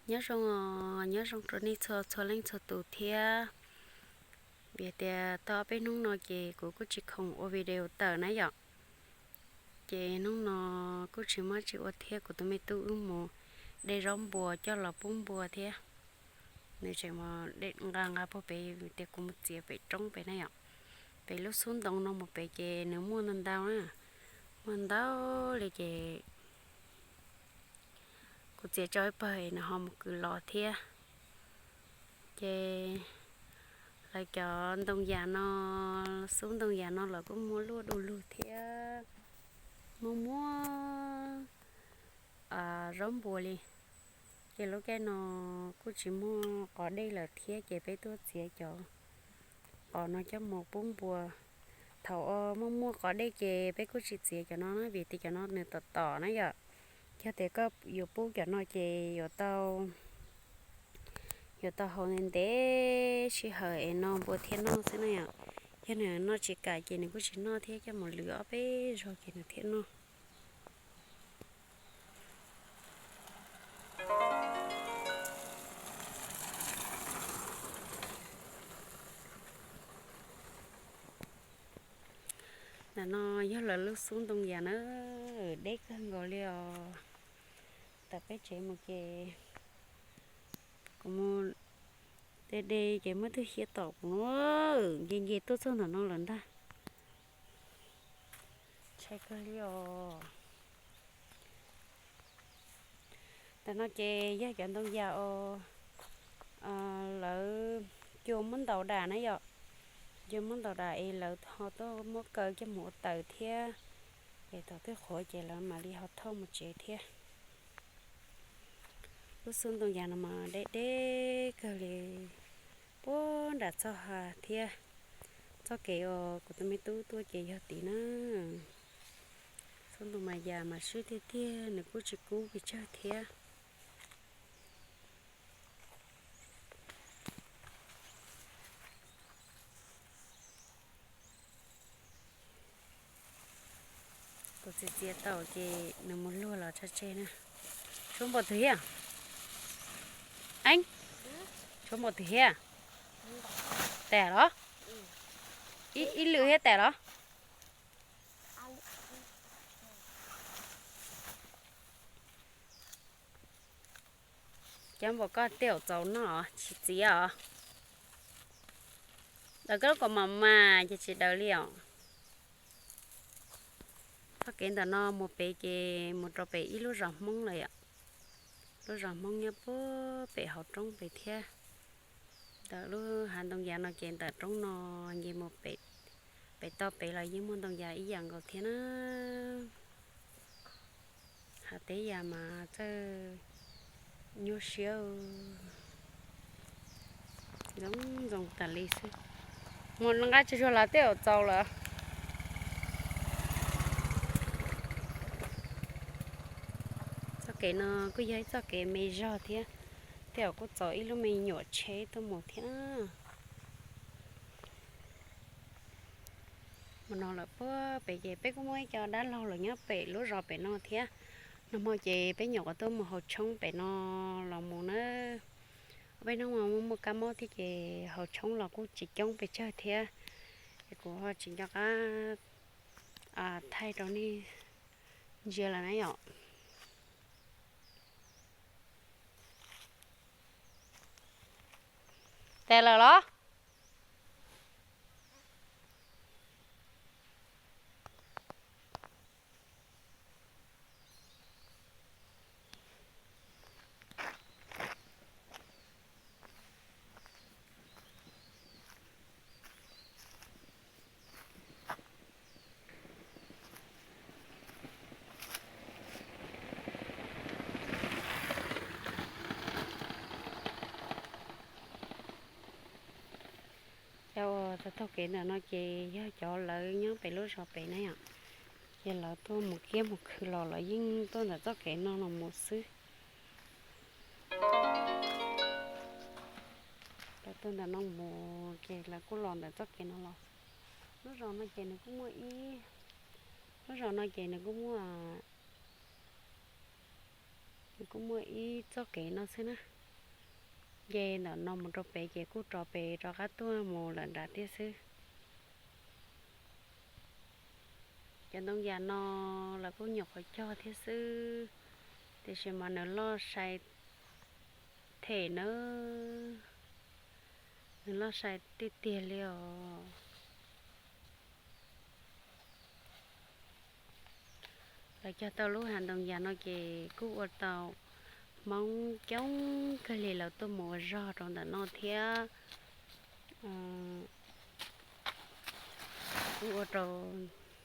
Nyob zoo, nyob zoo rau nej txhua txhua leej txhua tus thiab. Vim tias tau ob peb hnub no ces kuv kuj tsis khoom ua video tawm na yom. Ces hnub no kuj tsis muaj tsis ua thiab, kuv tus me tub wb mus de zaub npua coj los pub npua thiab. Nws tseem nqa nqa puag pem tias kuv mus txiav pem roob pem na yom. Pem lub xub ntoo no mus pem ces nws muaj ntau ntau na, muaj ntau li ces kuv txiav tso ib pawg nws ho mus kwv los thiab. Ces lawv cov ntoo yas no, xub ntoo yas no los kuj muaj luaj du lug thiab, muaj muaj zaub npua li. Ces lub caij no kuj tsis muaj qos dej lawm thiab ces peb tuaj txiav cov qos no coj mus pub npua. Thaum muaj muaj qos dej ces peb kuj tsis txiav cov no na, vim tias cov no nws tom tom na yom. Yog tias koj yuav pub cov no ces yuav tau, yuav tau haus ntev ntev sij hawm es no npua thiaj noj xwb na yom. Yog nws noj tsis kam ces nws kuj tsis noj thiab, coj mus lwv ob peb zaug ces nws thiaj noj. Ntawm no yog lawv lub xub ntoo yas na, deb kawg nkaus li os. Tawm peb tsev mus ces kuv mus de de ces muaj ib tug hiab tom kuv, nce nce tuaj txog ntawm no lawm ntag. Ntshai kawg li os. Ntawm no ces yog cov ntoo yas uas lawv cua muab ntaus dam na yom. Cua muab ntaus dam es lawv ho tuaj muab kaw coj mus ua taws thiab, es thaum twg qhuav ces lawv mam li ho thauj mus tsev thiab. Lub xub ntoo yas no mas deb deb kawg li, puag nram txoj ha thiab. Txoj kev uas kuv tus me tub tuaj ces yog tid na. Xub ntoo mas yas mas swb tiag tiag, nws kuj tsis kub pes tsawg thiab. Kuv txiav txiav tau ces nws mus luag los tso tseg na. Tshuav npaum twg thiab? Eeb, tshuav npaum twg thiab? Tas los? Ib lwm thiab tas los? Cov npaum koj tej zaum txaus noj tsis txiav os. Daws koj lub kaus mom mas ces tsis daws li os. Txoj kev ntawm no mus pem ces mus rau pem ib lub zos Hmoob lawm yom. Lub zos Hmoob nyob puag pem hauv roob pem thiab. Ntawm lub hav ntoo yas no ces ntawm roob no nce mus pem toj pem los yeej muaj ntoo yas ib yam nkaus thiab na. Hav teb yas mas txawj nyuaj siab, ntxoov ntxoo tas li xwb. Mus nqa tsis tsuag los tej zaum txaus lawm. Txoj kev no kuj yog ib txoj kev me zog thiab, tej zaum kuj txaus ib lub me nyuam tsheb tuaj mus thiab. Mus no lawm puag pem ces peb kuj muaj ib co dab laug lawm nyob pem lub zos pem no thiab. Nag hmo ces peb nyuam qhuav tuaj mus haus tshoob pem no los mus na. Peb hnub no muaj kab mob thiab ces haus tshoob los kuj tsis coob pes tsawg thiab, es kuv ho tsis nco qab thaij rau nej ntsia lawm na yom. Tas lawm los? Cov uas taug kev ntawm no ces yog cov lawv nyob pem lub zos pem na yom. Ces lawv tuaj mus kiab mus khw los lawv yeej tuaj ntawm txoj kev no los mus xwb. Lawv tuaj ntawm no mus ces lawv kuj los ntawm txoj kev no los. Lub zos no ces nws kuj muaj ib, lub zos no ces nws kuj muaj, nws kuj muaj ib txoj kev no xwb na. Nce ntawm no mus rau pem ces kuj rov pem rov qab tuaj mus lawm nrad thiab xwb. Cov ntoo yas no los kuj nyuam qhuav cog thiab xwb, tiam sis mas nws loj sai them nawb, nws loj sai tiag tiag li os. Lawv cog tau lub hav ntoo yas no ces kuj ua tau Hmoob coob kawg li lawv tuaj mus ua zog rau ntawm no thiab. Kuj ua rau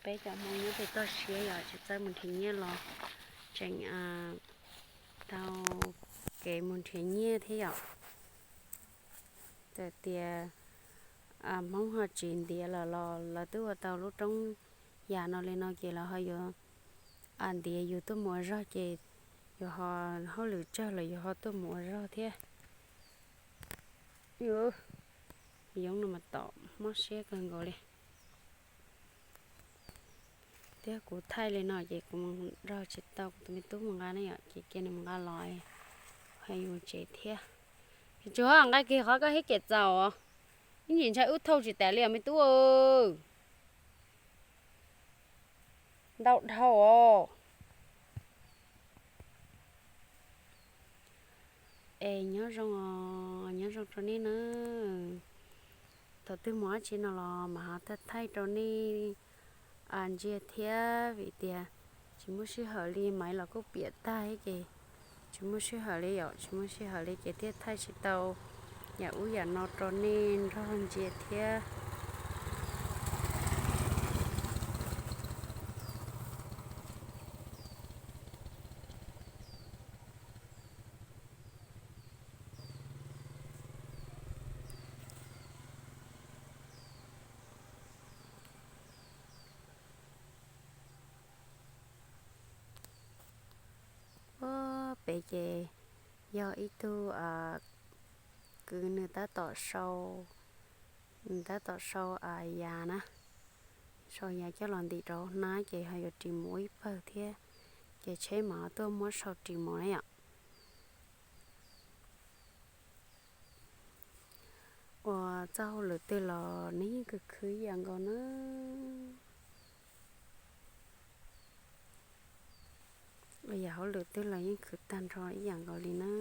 peb cov Hmoob nyob pem toj siab yom, tsis txawj mus nrhiav nyiaj los tseem tau kev mus nrhiav nyiaj thiab yom. Txawm tias Hmoob ho tsis ntiav lawm los lawv twb ua tau lub roob yas no li no ces lawv ho yuav ntiav yus tuaj mus ua zog ces yus ho hauj lwm tsawg los yus ho tuaj mus ua zog thiab. Yoov no mas tom mob siab kawg nkaus li. Thiab kuv thaij li no ces kuv mus nrog tsis tau kuv tus me tub mus nqa ne yom, ces cia nws mus nqa los, kuv ho yuav mus tsev thiab. Tsis tsuas nqa kiag qhov koj thiab ces txaus, ib ntsis ntshai wb thauj tsis tas li os me tub. Ntau dhau os. Es nyob zoo, nyob zoo rau nej na. Thaum twg mus dab tsi no los mam ho thaij thaij rau nej ntsia thiab, vim tias tsis muaj sij hawm li, maiv los kuj piam tag ces tsis muaj sij hawm li yom, tsis muaj sij hawm li ces thiaj thaij tsis tau yam ub yam no rau nej nrog ntsia thiab. Ua pem ces yog ib tug kwv nws tab tom sau, nws tab tom sau yas na, sau yas coj los ntim rau hnab ces ho yuav ris mus ua ib pawg thiab, ces tsheb mam tuaj muab sau ris mus na yom. Ua txoj hauj lwm twg los nws yeej khwv khwv ib yam nkaus na. Ua yam hauj lwm twg los yeej khwv tag nrho ib yam nkaus li na.